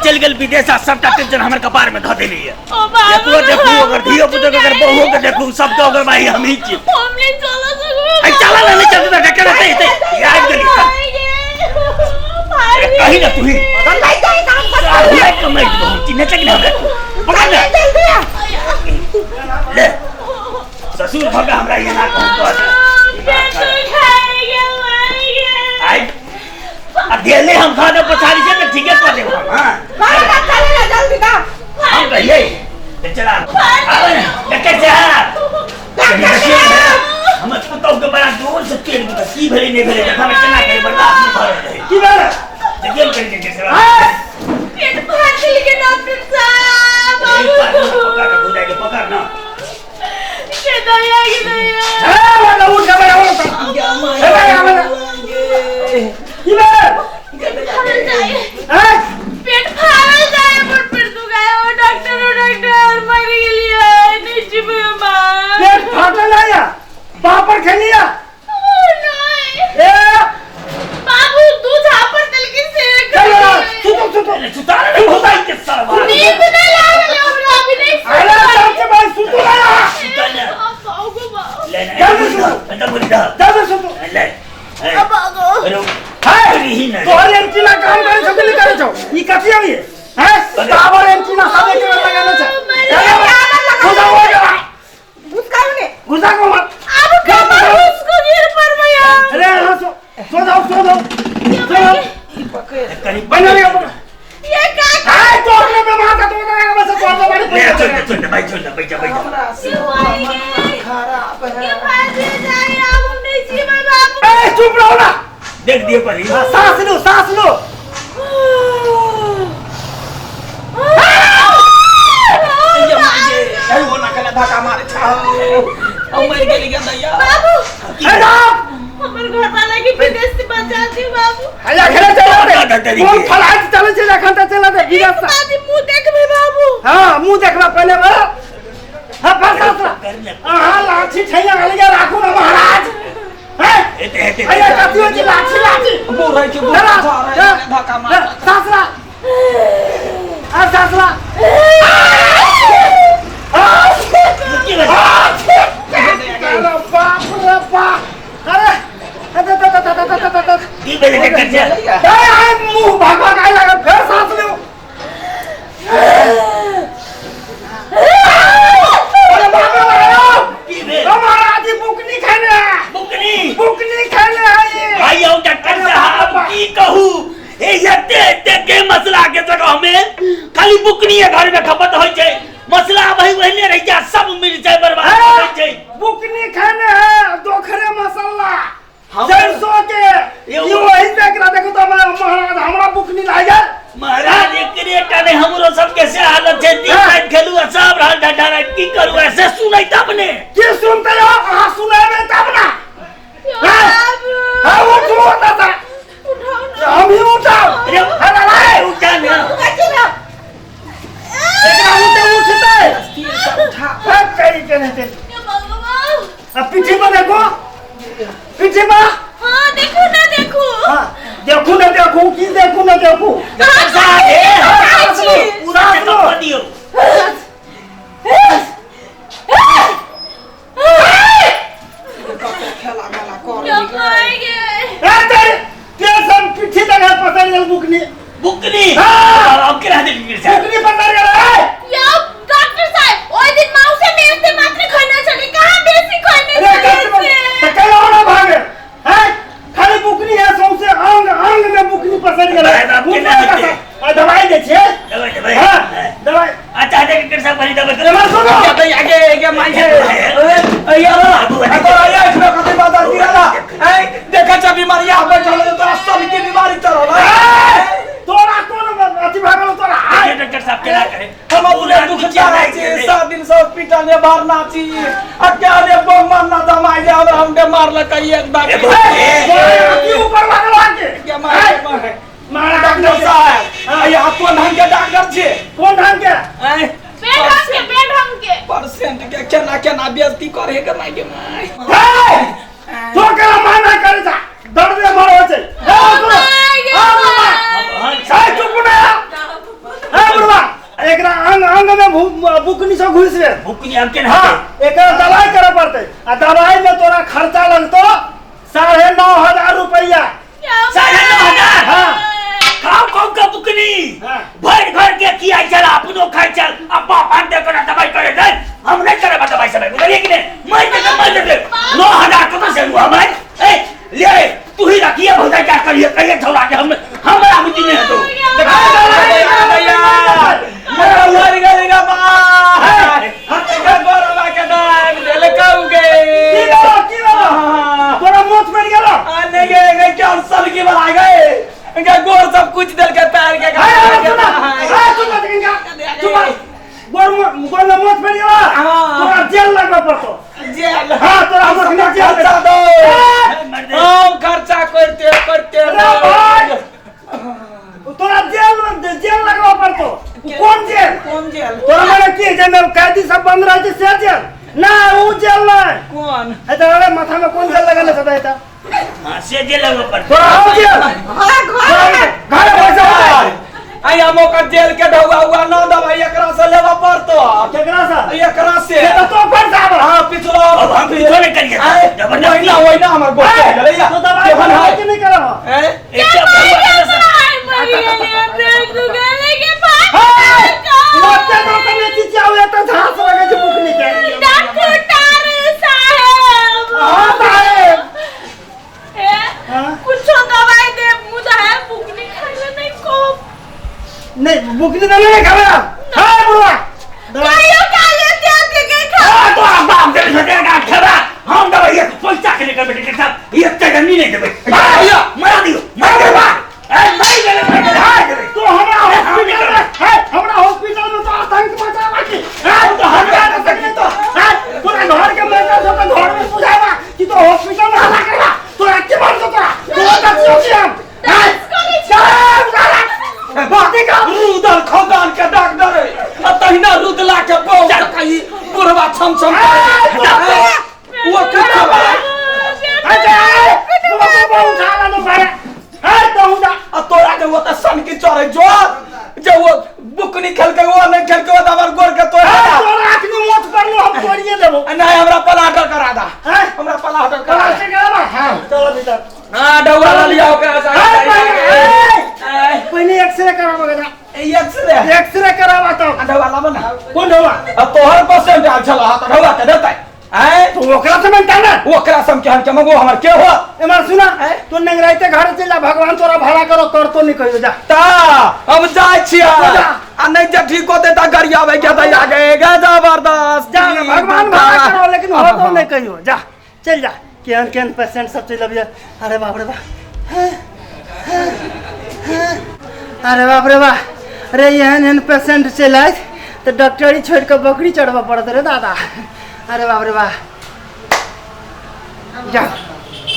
चलि गेल विदेश आ सबटा टेंशन हमर कपार में धऽ देली है। ओ बाबू, एकरो देखू, ओकर धियो पुतो के, ओकर बहुओ के देखू, सबके ओकर माई हमही छी। हम नहीं चला सकबो। आई चला ना, नहीं चलते तो डॉक्टर रहते ही आबि गेली। अरे कही ना तू ही अरे कमाई बहुत चिन्ह चक ना हमरा तू पकड़ ना ले ससुर भगा हमरा ये ना कहूं तो आई आ देले हम खा दे पछाड़ी से तो ठीके कर देब हम। हां हम कहिए ते चला आवे ना डॉक्टर साहब, कनी देखियौ ने, हमर पुतहु के बड़ा जोर से तेल के की भेलै नहि भेलै देखा में केना करे बर्दाश्त नहि भऽ रहल है। की भेल? देखियौ ने कनी डॉक्टर साहब। पेट फाड़ देलकै डॉक्टर साहब। एक बार ना पकड़ के घुसा के पकड़ ना। के दया के दया। ए, वाला उठ के बैठ, उठ। ए, बैठ, बैठ। की भेल? पेट फाड़ल जाए। ए? पेट फाड़ल जाए पर पेट दुखाए। ओ डॉक्टर, ओ डॉक्टर, मर गेलियै, नहीं जीबै हम। पेट फाटल है या बापर खेलिया? ओ नहीं। ए। बाबू दू झापड़ देलकै से। चलो सुतो सुतो। अरे सुता रे घुसा के सरवा। नींद नहीं लागल हमरा अभी नहीं। अरे चल के भाई सुतो ना। सुता ना। अब बाबू बाबू। ले ना। जल्दी सुतो। अंदर बोली दा। जल्दी सुतो। ले। ए, अब बाबू। अरे हाय ही ना। तोहर एंटीना काम करे छौ कि नहीं करे छौ? ई कथी हई हैं? टावर एंटीना सब एक बेर लगाने छै। घुसा हो गया, घुसा को मत। अब कमर उसको गिर पर भैया। अरे हाँ, सो सो जाओ, सो जाओ, सो जाओ। कनी बना लिया पकड़। ये का? हाय तो अपने पे मार का तो लगा बस तो तो बड़ी। ले छोड़ दे, छोड़ दे भाई, छोड़ दे, बैठ जा, बैठ जा। खराब है ये फाड़ जाए, अब हम नहीं जीबै बाबू। ए चुप रहो ना। देख दिए परी। हाँ, सांस लो, सांस लो। बाबू। ए राम। हमर घर वाला के विदेश से बचा दी बाबू। हया खेले चला दे, कोन फलाइट चले छै एखन त चला दे विदेश से। बाजी मुंह देखबे बाबू। हाँ मुंह देखला पहले बा। हाँ बस बस। कर ले। अहाँ लाठी छैया गलिया राखू ना महाराज हैं। एते एते। अरे कथी होइ छै लाठी लाठी? चला, चला, सासरा आ सासरा। की भेल? अरे बाप रे बाप, अरे अरे त त त त त त त। की भेल डॉक्टर साहब? ए आइ मुंह भागवा काय लागल, फेर सांस लिउ। अरे बाप रे बाप। की भेल? ओ महाराज जी बुकनी खेने है। बुकनी? बुकनी खेने है ये। भाई औ डॉक्टर साहब की कहू, ए एते एते के मसला के जगह में खाली बुकनी घर में खपत होय छै, मसला वही वही रह जा, सब मिल जाए बर्बाद हो जाय। बुकनी खाने है दोखरे मसाला सरसों के। ये ये वही से एकरा देखो तो हमारा महाराज हमरा बुकनी लागल। महाराज एकरे टा नहीं, हमरो सबके से हालत छै, दिन राति खेलू आ सब रहल ढाढा राति, की करू ऐसे सुनै तब ने। की सुनते हो अहाँ? सुनेबे तब ना। बाबू। हाँ उठू दादा। उठाओ ना। हम ही उठाओ। अरे अरे अरे उठा ना। एकरा उठे उठते सब करी के रहते। ये भगवान। आ पीठी पर देखो, पीठी पर। हाँ देखो ना देखो। हाँ देखू ना देखू, की देखू ना देखू? डॉक्टर साहब ए सांस लो, पूरा सांस चेकअप लो। कर दियो। ए तेरे तेरे सब पीठी तक है पसर गेल बुकनी। बुकनी? हाँ। अब के रह दे डॉक्टर साहब। बुकनी पसर गेल है। या डॉक्टर साहब ओइ दिन माउसे में एते मात्र खैने छली, कहाँ बेसी खैने अरे छली कत से? त कैला ना भागे हैं, खाली बुकनी है सौंसे अंग अंग में बुकनी पसर गेल है। दवाई बाप के ना होते। आ दवाई दे छियै। दवाई दवाई। हां दवाई। अच्छा डॉक्टर साहब बड़ी दवाई ए मार सुनो। ए, तोरा कोन अथी भागल तोरा? देखिए डॉक्टर साहब केना करे। हम अपने दुख जानै छी, 7 दिन से हॉस्पिटल में भरना छी आ क्या रे बम मारना दमाई जे हमरा हमके मारलकै एक बार। ए, तोरा अथी ऊपर भागल आके। के मारे मारे। महाराज डॉक्टर साहब, यहाँ कोन ढंग के डॉक्टर छी? कोन ढंग के? आँय, बेढंग के, बेढंग के। परसेंट के केना केना बेइज्जती करे के माय के माय। हे तो केना माना करे जा दर्द में मरो छै। हे सुनो। My गे हाँ, my. हाँ। ए चुप ना। बुकनी सब घुसि गेल। बुकनी हम केना? हाँ, एकर दवाई करे पड़तै आ दवाई में तोरा खर्चा लगतो 9,500 रुपया। 9,500? हाँ। खाओ खाओ के बुकनी। हाँ। भर भर के किया चल अपनो खाइ चल अब्बा पान दे कोना दवाई करे दे, हम नहीं करे दवाई सब, बुझलिए कि नहीं? मर दे मर दे 9,000 कत से लू हम? ए ले तू ही रखिए भौजाई, क्या करिए कहिए छौड़ा के हम हमरा बुद्धि नहीं हतो। मर गेली रे बा, गोरवा के दाम देलकौ गे। की भेलो, की भेलो? तोरा मोच पड़ि गेलो? आ नहीं गे गे क्या सलगी वाला गए इनका गोर सब कुछ दल के पैर के। हे, सुना, हे, सुना, सुना, गोर गोर में मोच पड़ि गेलो? हाँ। तोरा जेल लगबे पड़तो। जेल? हाँ, तोरा हम अखने जेल खर्चा दो। मर दे। हम खर्चा करते करते अरे भाई, तोरा जेल जेल लगबे पड़तो। कोन जेल? कौन जेल? तोरा माने की जाहिमे कैदी सब बंद रहै छै से जेल ना? ऊ जेल नहि। कौन? हे तऽ अरे माथा में कोन जेल लगल छै तऽ? हां, से जेल लगबे पड़तौ। तोरा हम जेल हाँ, घर में। घर पैसा होतै। आई हम ओकर जेल के ढौआ हुआ न दवाई एकरा से लेबा पड़तो। केकरा से? एकरा से। से तऽ तो पैसा आबऽ। हाँ, पिछलो अब हम पिछो नहीं करिए। जबरदस्ती। वही ना वही ना हमर गोड़ हे, गेलै या तो दवाई केहन करबऽ है? कि नहि करबऽ? हैं? एकटा बउआ के मर गेलियै हम पृथ्वी गे, लेके भाग। हे, ओते तो तने चिचियाउ, एतऽ झाँस लगै छै बुकनी के। डॉक्टर साहेब। हाँ साहेब। हे, हाँ? कुछो दवाई दे मुदा है बुकनी खाइले नहीं को। नहीं, बुकनी तऽ नहि खाबै। हे बुढ़वा, दवाई कहियो खा लेते हैं के खा। हाँ, तो आप बाप दे दे ना खेबा हम दवाई एक पैसा के लेकर बेटे साहब एक टका नहीं देबै। भैया। मरा दियो, मर देबा। ए मर गेलै, मर गेलै, मर गेलै। तो हमरा हॉस्पिटल में है, हमरा हॉस्पिटल में तो आतंक मचावा की है, तो हमरा तो सकले तो है तोरा घर के मेटर सब के घर में बुझावा कि तो हॉस्पिटल में हल्ला करवा। तोरा के मार दो, तोरा तोरा दसियो कि हम है चल साला बाती का रुदल खदान के डॉक्टर है आ तहिना रुदला के बौ कही बुढ़वा छम छम करे वो कुछ अच्छा तू बाबा उठा ला तो भाई है तो उठा। आ तोरा के वो त सनकी चढ़े जो जे वो बुकनी खेल के वो नहीं खेल के वो हमर गोर के तोरा। है तोरा अखनी मोच पड़लो, हम तोड़िए देबो। नहीं, हमरा प्लास्टर करा दा। हैं? हमरा प्लास्टर करा दा। प्लास्टर कराबा? हां, चलो भीतर। हां, डौआ ला लिया ओकरा से। है, पहिले पहिले एक्सरे कराबा गदा। एक्सरे? एक्सरे कराबा तो। डौआ लाबो ना। कोन ढौआ? आ तोहर पेशेंट आयल छल त ढौआ के देतै? आय तो ओकरा से मनता ना। ओकरा सम के हम के मंगो हमर के हो? एमर सुना, तू नंगराइते घर चल जा, भगवान तोरा भला करो करतो नहीं कहियो, जा। ता हम जाइ छियै। जा। आ नहीं जे ठीक होते त गरियाबै के दैया गे गे जबरदस्त। जा ना, भगवान भला करो लेकिन हो तो नहीं कहियो, जा चल जा। केहन केहन पेशेंट सब चल अबिया। अरे बाप रे बाप, हैं, हैं, हैं। अरे बाप रे बाप रे, एहन एहन पेशेंट चलि आयत तऽ डॉक्टरी छोड़ि कऽ बकरी चढ़बऽ पड़त रे दादा। अरे बाप रे बाप, जा।